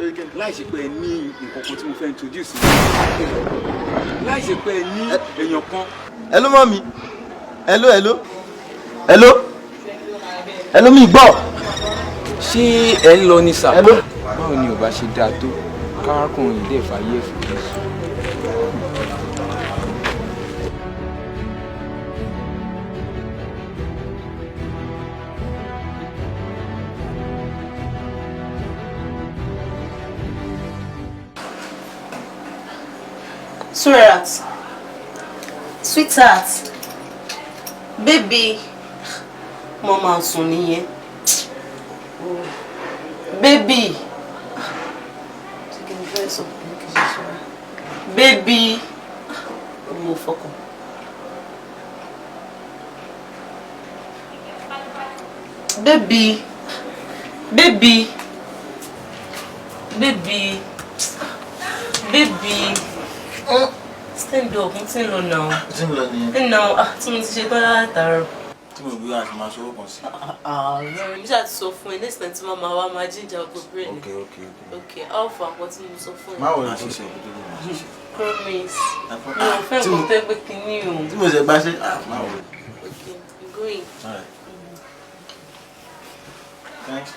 Láì ṣe pé ẹ ní nǹkan kan tí mo fẹ́ introduce, láì ṣe pé ẹ ní èèyàn kan. Hello, mummy. Hello, hello, hello, hello, mi gbọ́. Ṣé ẹ ń lọ ní sà? Hello. Báwo ni ò bá ṣe dáa tó kárákùnrin dé fàyè fún Jésù? Sweetheart. Sweetheart. Baby. Mo máa sùn nìyẹn. Baby. Ṣé kí ni fẹ́ sọ? Baby. Mo fọkàn. Baby. Baby. Baby. Baby. Stand up, mo ti ń lọ now. Tí ń lọ nìyẹn. Now, ah, tí mo ti ṣe tán látàárọ̀. Tí mo gbé àti máa ṣòwò kan sí. Ah, mi ṣáà ti sọ fún ẹ, next time tí màmá wa máa jíjà gbogbo brain. Ok. Okay, alpha, nǹkan tí mo sọ fún ẹ. Má wọlé, ṣiṣẹ́ kó tó lè máa ṣiṣẹ́. Promise. Mi ò fẹ́ nǹkan tó yẹ pé kinní o. Tí mo ṣe gbáṣẹ́, ah, má wọlé. Okay, I'm going. All right. Thanks.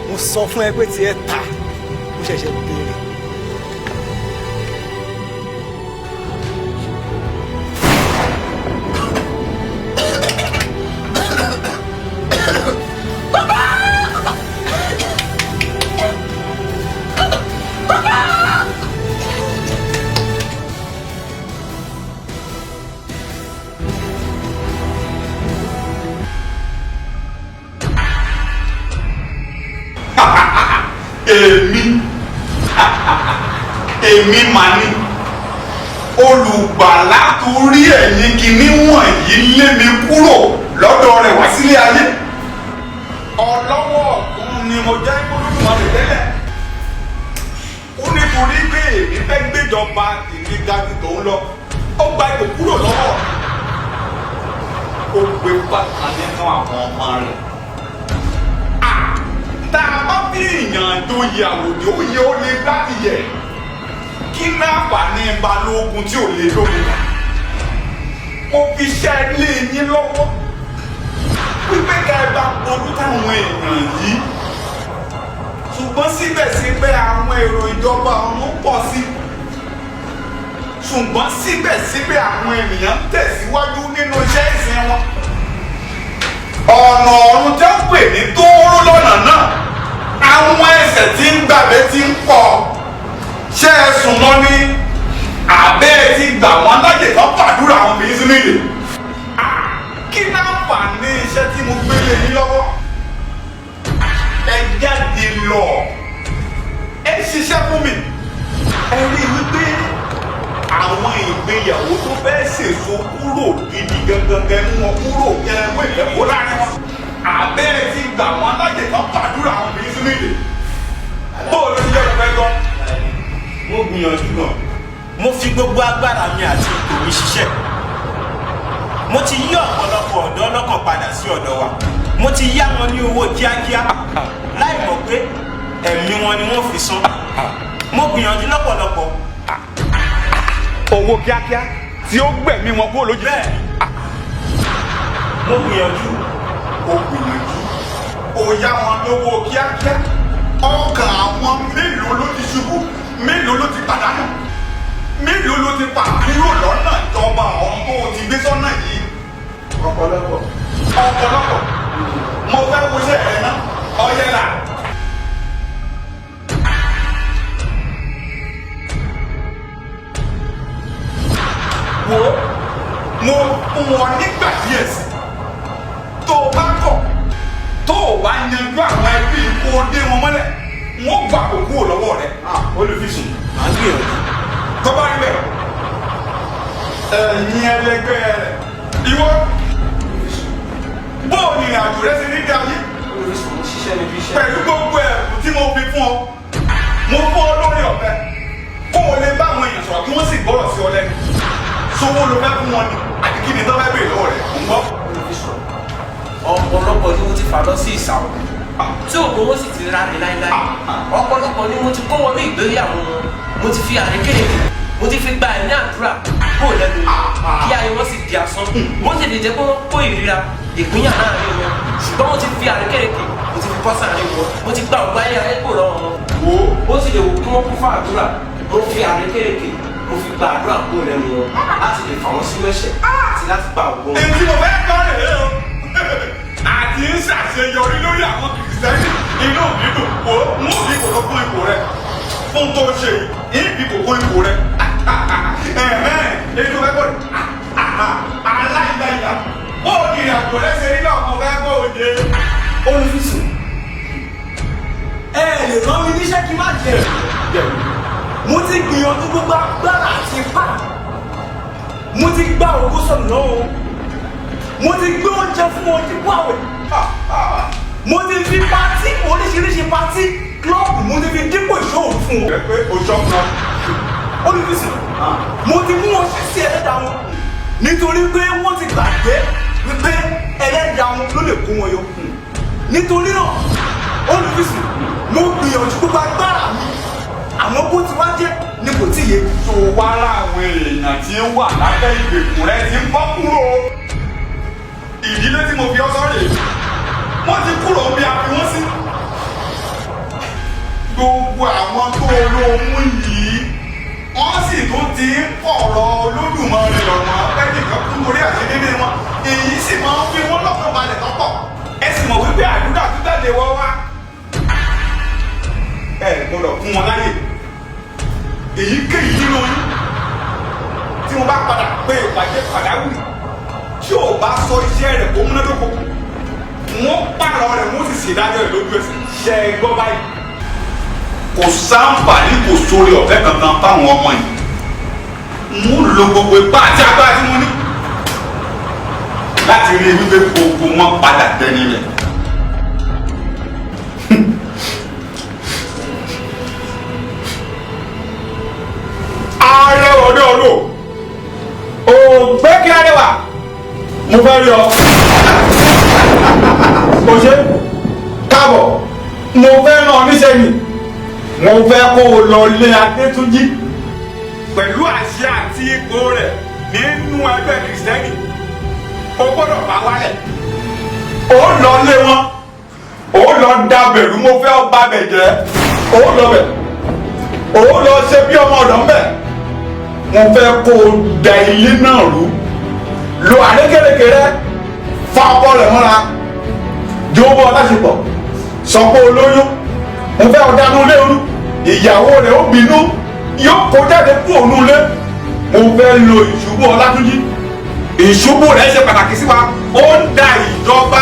Mo sọ fún ẹ pé tiẹ̀ ta, mo ṣẹ̀ṣẹ̀ béèrè. Èmi mà ní olùgbàlà torí ẹ̀yin kìíní wọ̀nyí lé mi kúrò lọ́dọ̀ rẹ̀ wá sílé ayé. Ọlọ́wọ́ ọ̀tún ni mo jẹ́ Olódùmarè tẹ́lẹ̀. Ó nítorí pé èmi fẹ́ gbéjọba tèmi ga ju tòun lọ, ó gba ipò kúrò lọ́wọ́ mi, ó gbé bàtà nínú àwọn ọmọ rẹ̀. Tá a bá fi ìyàn joyè àwòdì, ó yẹ ó lè láti yẹ kí náà fà ní balógun tí ò lè lógun. Mo fi iṣẹ́ lé yín lọ́wọ́ wípé ká ẹ bá polú táwọn èèyàn yìí, ṣùgbọ́n síbẹ̀síbẹ̀ àwọn èrò ìjọba ọ̀run pọ̀ sí, ṣùgbọ́n síbẹ̀síbẹ̀ àwọn ènìyàn ń tẹ̀síwájú nínú iṣẹ́ ìsìn wọn. Ọ̀nà ọ̀run tẹ́ ń pè ní tóóró lọ́nà náà, àwọn ẹsẹ̀ tí ń gbàgbé ti ń pọ̀. Ṣé ẹ sùn lọ ní àbẹ́ ẹ ti gbà wọ́n láyè kan fàdúrà àwọn obìnrin sínú ìlè? Kí náà fà ní iṣẹ́ tí mo gbé lé yín lọ́wọ́? Ẹ jáde lọ, ẹ ṣiṣẹ́ fún mi. Ẹ rí i wípé àwọn ìgbéyàwó tó fẹ́ ṣèso kúrò gidi gangan kẹ mú wọn kúrò, kẹ mú ìfẹ́ kó láàrin wọn. Àbẹ́ ẹ ti gbà wọ́n láyè kan fàdúrà àwọn obìnrin sínú ìlè? Bóòlù ti jẹ́ òfẹ́ gan. Mo gbìyànjú gan, mo fi gbogbo agbára mi àti ipò mi ṣiṣẹ́. Mo ti yí ọ̀pọ̀lọpọ̀ ọ̀dọ́ lọ́kàn padà sí ọ̀dọ̀ wa. Mo ti yá wọn ní owó kíákíá láì mọ̀ pé ẹ̀mí wọn ni wọ́n fi san. Mo gbìyànjú lọ́pọ̀lọpọ̀. Owó kíákíá tí ó gbẹ̀mí wọn kúrò lójijì. Bẹ́ẹ̀, mo gbìyànjú. Ó gbìyànjú, ó yá wọn lówó kíákíá. Ọkàn àwọn mélòó ló ti ṣubú? Mélòó ló ti pàdánù? Mélòó ló ti pa kúrò lọ́nà ìjọba ọ̀hún tó o ti gbé sọ́nà yìí? Ọ̀pọ̀lọpọ̀. Ọ̀pọ̀lọpọ̀. Mo fẹ́ woṣẹ́ rẹ ná ọyẹ́là. Wo, mo fún wọn nígbà díẹ̀ sí. Tó o bá kọ̀, tó o bá yanjú àwọn ẹbí kó o dé wọn mọ́lẹ̀, wọ́n gbà kó kúrò lọ́wọ́ rẹ̀. Olùfisùn. Màá gbìyànjú. Tó bá rí bẹ́ẹ̀, ẹ̀yin ẹlẹgbẹ́ rẹ̀, ìwọ, bóò ní ìrìn àjò rẹ ṣe ní dé ayé? Olùfisùn, mo ṣiṣẹ́ níbi iṣẹ́. Pẹ̀lú gbogbo ẹ̀bùn tí mo fi fún ọ, mo fún ọ lórí ọ̀fẹ́ kó o lè bá àwọn èèyàn sọ̀rọ̀ kí wọ́n sì gbọ́rọ̀ sí ọ lẹ́nu. Ṣówó ló fẹ́ fún wọn ni àti kí ni tó fẹ́ béèrè lọ́wọ́ rẹ̀ ń gbọ́. Ọ̀pọ̀lọpọ̀ ni mo ti fà lọ sí ìsàwọ̀ tí òògùn owó sì ti ráre láéláé. Ọ̀pọ̀lọpọ̀ ni mo ti kó wọnú ìgbéyàwó wọn, mo ti fi àrékérekè, mo ti fi gba ẹ̀mí àdúrà kó lẹ́nu kí ayé wọn sì di asán. Bó ti lè jẹ́ pé wọ́n kó ìríra ìpínyà láàrin wọn, ṣùgbọ́n mo ti fi àrékérekè, mo ti fi bọ́ sáàrin wọn, mo ti gba ògbá ayé ayé kò lọ́wọ́ wọn. Bó ti lè wò kí wọ́n kún fún àdúrà, mo fi àrékérekè, mo fi gba àdúrà kó lẹ́nu wọn láti lè fà wọ́n sínú ẹ̀ṣẹ̀ àti láti gba ògo wọn. Èyí tí mo fẹ́ kọ́ rèé o. Àti ń ṣàṣeyọrí lórí àwọn kìrìsìtẹ́nì inú mi dùn kó mú mi kò kó ipò rẹ fún tó ṣe yìí ìbí kò kó ipò rẹ. Èyí tó fẹ́ kọ́ rè aláìláìlá bó o ní ìrìnàjò rẹ ṣe rí náà mo fẹ́ kó o dé. Olùfisùn, ẹ lè rán mi níṣẹ́ kí n má jẹ. Mo ti gbìyànjú gbogbo agbára àti ipá. Mo ti gba ògo sọnù lọ́wọ́. Mo ti gbé oúnjẹ fún wọn dípò àwẹ̀. Mo ti fi patí oríṣiríṣi patí klọ́ọ̀bù mo ti fi dípò ìṣòro fún wọn. Ẹ pé o ṣọ́kùnrin. Olùfisùn, mo ti mú wọn sí ẹlẹ́dàá wọn nítorí pé wọ́n ti gbàgbé wípé ẹlẹ́dàá wọn ló lè kó wọn yọ. Nítorí náà, olùfisùn, mo gbìyànjú gbogbo agbára mi, àmọ́ bó ti wá jẹ́ ni kò tí ì yé. Tó wá láwọn èèyàn tí ń wà lábẹ́ ìgbèkùn rẹ ti ń bọ́ kúrò. Ìdílé tí mo fi ọ́ sọ́rè, wọ́n ti kúrò bí a fi wọ́n sí. Gbogbo àwọn tó olóhùn yìí, wọ́n sì tún ti ń kọ̀rọ̀ Olódùmarè lọ́wọ́ ẹnìkan kú lórí àṣedédé wọn. Èyí sì máa ń fi wọ́n lọ́kàn balẹ̀ tọ́pọ̀. Ẹ sì mọ̀ wípé àdúrà tó jáde wọ́ wá. Ẹ gbọ́dọ̀ fún wọn láyè. Èyíkéyìí nínú yín tí mo bá padà pé ìpàdé pàjáwìrì tí ò bá sọ iṣẹ́ rẹ̀ kó múnádóko, wọ́n pààrọ̀ rẹ̀ wọ́n sì ṣèdájọ́ rẹ̀ lójú ẹsẹ̀. Ṣé ẹ gbọ́ báyìí? Kò sáǹfààní, kò sórí ọ̀fẹ́ kankan fáwọn ọmọ yìí. Mo lo gbogbo ipá àti agbára tí mo ní láti rí i wípé gbogbo wọn padà dẹni rẹ̀. Arẹwà ọdẹ ọlọ ògbẹ́kí arẹwà, mo fẹ́ rí ọ. O ṣe káàbọ̀, mo fẹ́ rán ọ níṣẹ́ ni. Mo fẹ́ kó o lọ lé Adétúnjí pẹ̀lú àṣẹ àti ipò rẹ̀ nínú ẹgbẹ́ kìrìsìtẹ́nì. O gbọ́dọ̀ bá wálẹ̀. O lọ lé wọn, o lọ da bẹ̀rù, mo fẹ́ ọ bá bẹ̀ jẹ́. O lọ bẹ̀, o lọ ṣe bí ọmọ ọ̀dọ́ ń bẹ̀. Mo fẹ́ kó o da ilé náà rú. Lo àrékérekè rẹ, fa ọkọ rẹ̀ mọ́ra, jó bọ́ láṣepọ̀, sọ pé o lóyún. Mo fẹ́ ọ dánú lé orú, ìyàwó rẹ̀ ó bínú, yóò kó jáde kú òun lé. Mo fẹ́ lo ìṣubú Ọlátúnjí. Ìṣubú rẹ̀ ṣe pàtàkì sí wa. Ó ń da ìjọba